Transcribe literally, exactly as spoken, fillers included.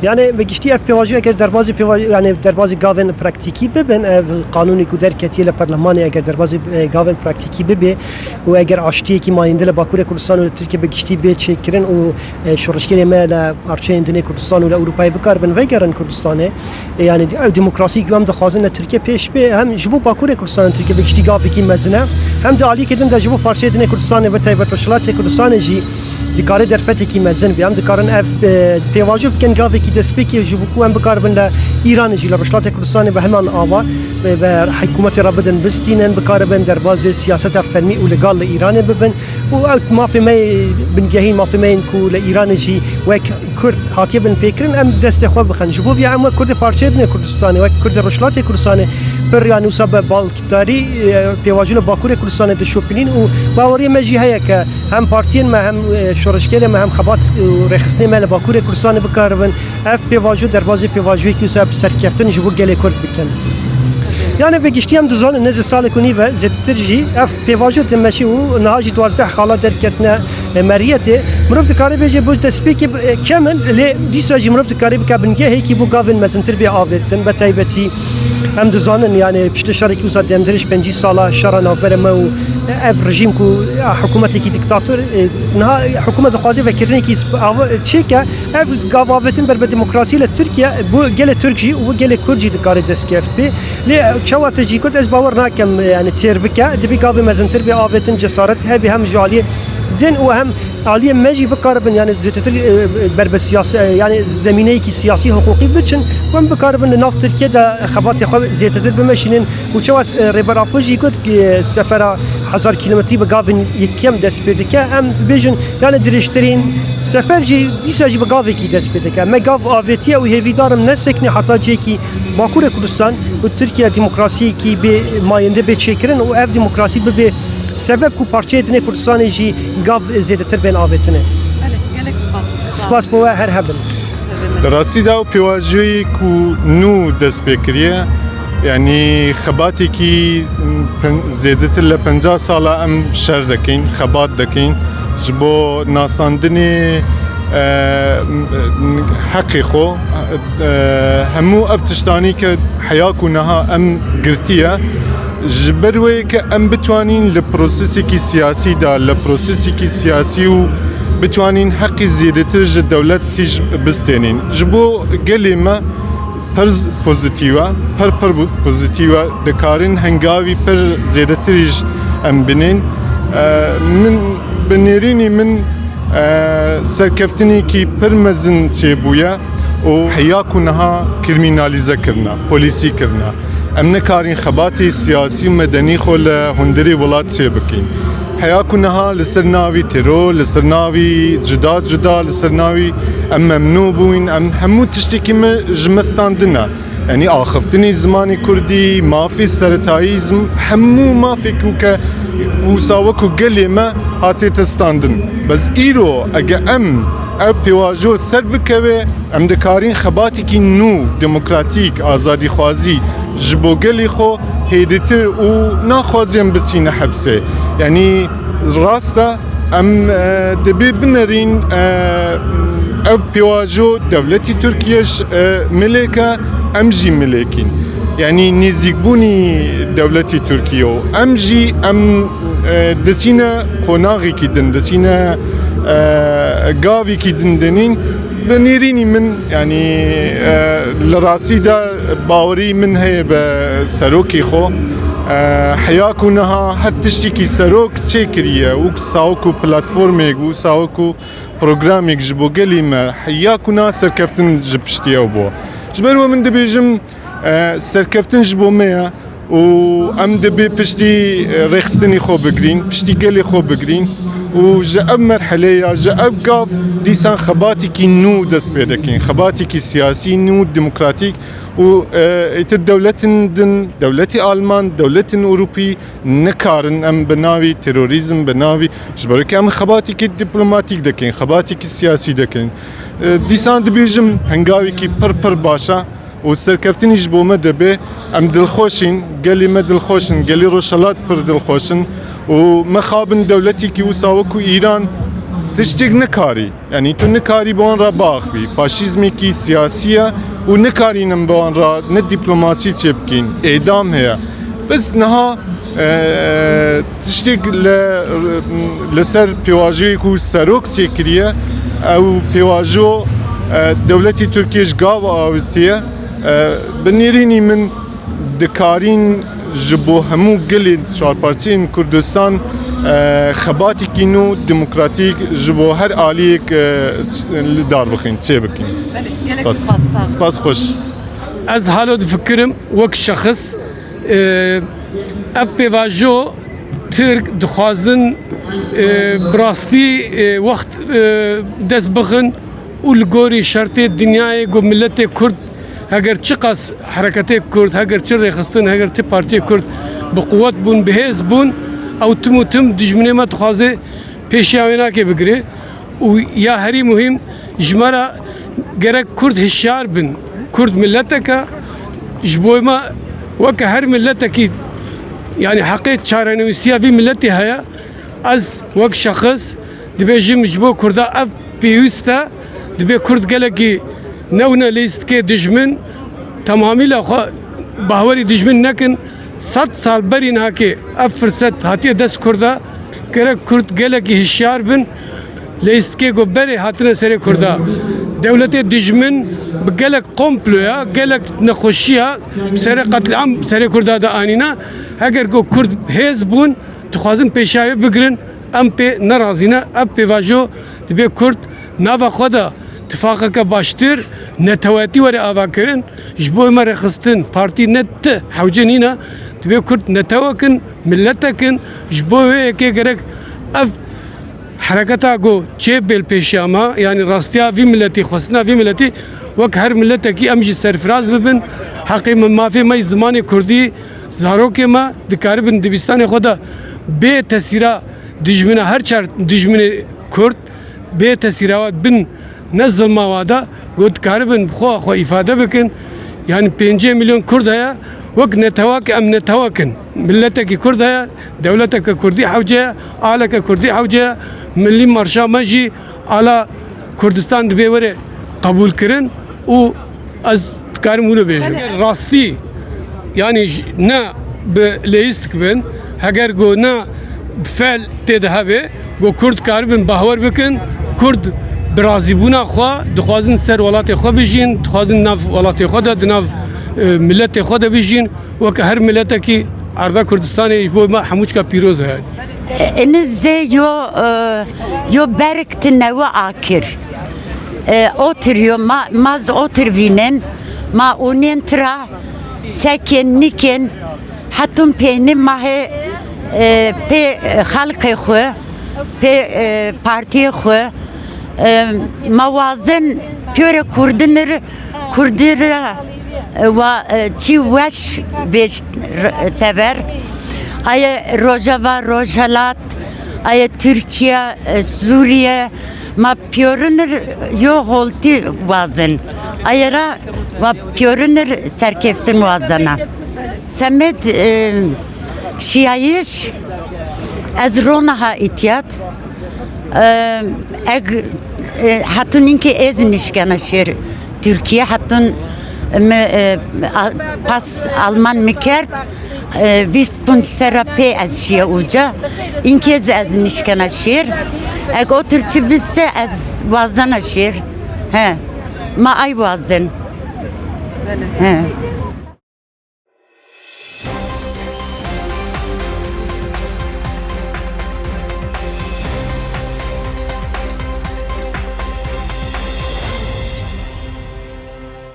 Yani bi giştî ev pêvajoyê eger derbazî pêva-, yani derbazî gavên praktîkî bibin, ev qanûnê ku derketiye li perlemanê eger derbazî, e, gavên praktîkî bibe û eger aştiyekî mayînde li Bakurê Kurdistan û li Tirkiye bi giştî bê çêkirin û, e, şoreşgerê me li parçeyên din ê Kurdistan û li Ewropayê bikaribin vegerin Kurdistanê, e, yani ew demokrasî ku em dixwazin li Tirkiye pêş bê, hem ji bo Bakurê Kurdistan û Tirkiye bi giştî gavekî mezin e, hem di aliyekê din de ji bo parçeyê din ê Kurdistanê, bi taybet Rojhilatê Kurdistanê jî dikare derfetekî mezin bê. Em dikarin ev, e, pêvajo bikin gavekî destpêkê ji bo ku em bikaribin li Îranê jî, li Rojhilatê Kurdistanê bi heman ava, e, bi hikûmetê re bidin bistînin, bikaribin derbazê siyaseta fermî û legal li Îranê bibin û ew mafê me yê bingehîn, mafê me yên ku li Îranê jî wek Kurd hatiye binpêkirin, em destê xwe bixin. Ji bo vê em wek Kurdê parçeyê din ê Kurdistanê, wek Kurdê Rojhilatê Kurdistanê pir yanî wisa bi bal darî, e, pêvajoyê li Bakurê Kurdistanê dişopînin û baweriyê me jî heye ke hem partiyên me, hem, e, şoreşgerê me, hem xebat û rêxistinê me li Bakurê Kurdistanê bikaribin ev pêvajo derbazê pêvajoyekî wisa bi serkeftin ji bo gelê Kurd bikin. Yani bi giştî em dizanin nêzî salek û nîv e, zêdetir jî ev pêvajo dimeşî û niha jî duwazdeh xala derketine, e, meriyetê. Mirov dikare bêje bo destpêkê, e, kem in, lê dîsa jî mirov dikare bike bingehekî bo gavên mezintir bê avêtin. Bi taybetî em dizanin, yani piştî şerekî wisa demdirêj pêncî sala şera navbera me û ev rejîm ku, ya, hikûmetekî dîktator, e, niha hikûmet dixwaze vekirinekî sp-, ava-, çêke, ev gav avêtin ber bi demokrasiyê li Tirkiye bo gelê Tirk jî û bo gelê Kurd jî dikare destkeftî bê. Lê çawa te jî got, ez bawer nakim, yani têr bike, dibê gavê mezintir bê avêtin, cesaret hebe hem ji aliyê din û hem aliyê me jî bikaribin, yani zêdetir, e, e, ber bi siyasi, e, yani zemîneyekî siyasî, hiqûqî biçin, û em bikaribin li nav Tirkiye de xebatê xwe zêdetir bimeşînin û çawa, e, Rêber Apo jî got, e, sefera hezar kîlometrî bi gavên yekem dest pê dike. Em bibêjin, yani dirêjtirîn sefer jî dîsa jî bi gavekî dest pê dike. Me gav avêtiye û hêvîdar im nesekine heta cihekî Bakurê Kurdistan û Tirkiye demokrasiyekî bê mayînde bê çêkirin û ev demokrasî bibe sebeb ku parçeyê din ê Kurdistanê jî gav zêdetir bên avêtine. Belê, gelek spas. Spas bo we, her hebin. Di rastî de ew pêvajoyê ku nû dest pê kiriye, yanî xebatekî pen-, zêdetir li penca sala em şer dikin, xebat dikin ji bo nasandinê, e, heqê xwe. E, hemû ev tiştanî ke heya ku niha em girtiye, ji ber wê ke em bitwanîn li prosesekî siyasî de, li prosesekî siyasî û bitwanîn heqî zêdetir ji dewletî jî bistênîn. Ji bo gelê me pir z-, pozîtîf e, pir pir bu-, pozîtîf e, dikarin hengavî pir zêdetirî jî em binên. E, min bi nêrînî min, e, serkeftinekî pir mezin çêbûye û heya ku niha krîmînalîze kirine, polîsî kirine. Em nikarîn xebatê siyasî û medenî xwe li hundirê welat çêbikîn. Heya ku niha li ser navî teror, li ser navî cuda cuda, li ser navî em memnû bûyn, em hemû tiştekî me ji me standine. Yanî axiftinî zimanê kurdî, mafê seretayî, zim-, hemû mafê ku ke wisa wekû gelê me hatê testandin. Bes îro ege em ev pêvajo ser bikeve, em dikarîn xebatekî nû, demokratîk, azadîxwazî ji bo gelê xwe hêdîtir û naxwazî em biçîne hepsê. Yanî rast e, em, e, dibê binerîn, e, ev pêvajo dewletî Tirkiye ji, e, milêk e, em jî milêkîn. Yanî nêzîkbûnî dewletî Tirkiye û em jî em, e, diçîne qonaxekî din, diçîne, e, gavekî din denîn. Bi nêrînî min, yanî, e, li rastî de bawerî min heye bi serokê xwe. E, heya ku niha her tiştekî serok çêkiriye û sawik û platformêk û sawik û programêk ji bo gelî me, heya ku niha serkeftin ji piştî ew bû. Ji ber we min dibêjim, e, serkeftin ji bo me ye. Û em dibê piştî, e, rêxistinî xwe bigirîn, piştî gelê xwe bigirîn û ji ev merhelê ya, ji ev gav dîsan xebatekî nû dest pê dikin, xebatekî siyasî nû, demokratîk û, e, îtir dewletin din, dewletî Alman, dewletin Ewropî nikarin em bi navî terorîzm, bi navî, ji ber ke em xebatekî dîplomatîk dikin, xebatekî siyasî dikin. E, dîsan dibêjim hengavekî pir pir baş e. û serkeftinî ji bo me dibe. Em dilxweş in, gelê me dilxweş in, gelê Rojhelat pir dilxweş in û mixabin dewletekî wisa wekû Îran Tiştek nikarî, yanî tu nikarî bi wan re biaxivî. Faşîzmekî siyasî ye û nikarînin bi wan re ne dîplomasî çêbikîn. Êdam heye. Bes niha, e, tiştek li, li ser pêvajoyê ku serok çêkiriye, ew pêvajo, e, dewletê Tirkiyê ji gav avitiye. E, bi nêrînî min dikarîn ji bo hemû gelên çarparçeyên Kurdistan, e, xebatekî nû demokratîk ji bo her aliyek, e, li dar bixin, çê bikin. Belê, gelek Spas. Spas, sağ ol. Spas xweş. Ez halo difikirim wek şexs, e, ev pêvajo Tirk dixwazin, e, bi rastî, e, wext, e, dest bixin û li gorî şertê dinyayê ku miletê Kurd heger çiqas hereketê Kurd, heger çi rêxistin, heger çi partiyê Kurd bi quwet bûn, bi hêz bûn, ew tim û tim dijminê me dixwaze pêşiya wê nake bigire. Û ya herî muhîm, ji me re gerek Kurd hişyar bin. Kurd miletek e, ji bo me weke her miletekî, yanî heqê çarenivîsiya vî miletê heye. Ez wek şexs dibêjim, ji bo Kurda ev pêwîst e. Dibê Kurd gelekî newne lîstikê dijmin, temamî le xwe bahwerî dijmin nekin. Sed sal berî nihakê ev firset hatiye dest Kurda. Gerek Kurd gelekî hişyar bin. Lîstikê ku berê hatine serê Kurda, dewletê dijmin bi gelek komploya, gelek nexweşiya bi serê qetlîam serê Kurda de anîne. Heger ku Kurd hêz bûn, dixwazin pêşiya wê bigirin, em pê nerazî ne. Ev pêvajo dibê Kurd nava xwe de tifaqeke baştir, netewetî were avakirin. Ji bo me rêxistin, partî ne ti hewce nîne. Dibê Kurd netewek in, miletek in. Ji bo wê yekê gerek ev hereketa ku çê bê li pêşiya me, yanî rastiya vî miletî, xwestina vî miletî, wek her miletekî em jî serfiraz bibin. Heqê me, mafê me yî zimanê kurdî, zarokê me dikaribin dibistanê xwe de bê tesîra dijmina her çar dijminê kurd, bê tesîra wan bin ne zilma wan de, ku dikaribin bi xwe, xwe îfade bikin. Yanî pêncî milyon kurd heye, wek netewek em netewek in. Miletekî kurd heye, dewleteke kurdî hewce ye, aleke kurdî hewce ye, milî marşa me jî ala Kurdistan dibê were qebûlkirin û ez dikarim wilo bêjim. Belê. Rastî, yanî j-, ne bi leyîstik bin, heger ku ne bi fel tê de hebe, ku Kurd karibin bahwer bikin, Kurd bi razîbûna xwe dixwazin ser welatê xwe bijîn, dixwazin nav welatê xwe de, di nav, e, miletê xwe de bijîn. Weke her miletekî erda Kurdistanê ji bo me hemûçka pîroz e. Ini zê yo, e, yo berk ti newe akir. E, otir yo, ma, ma z otir vînin, ma unên tira, sekên, nikên, hetun peyni ma hê, e, pê xelqê xwe, pê, e, partiyê xwe, e, ma wazin piyore kurdinir, kurdir, e, wa, e, çi weş vêş r-, tever. Aye Rojava, Rojhelat, aye Türkiye, e, Suriye, ma piyorinir yo holtî wazin. Aye ra wa piyorinir serkeftin wazena. Semed, e, şiyayîş, ez rona ha îtiyat. E, eg, e, hetun inkê ez nişkena şêr Türkiye, hetun mi, e, a-, pas Alman mi kerd, e, vîst punc serra pê ez şiye uca. Inkê ez, ez nişkena şêr. Eg otir çi bise ez wazena şêr. He. Ma ay wazen. He.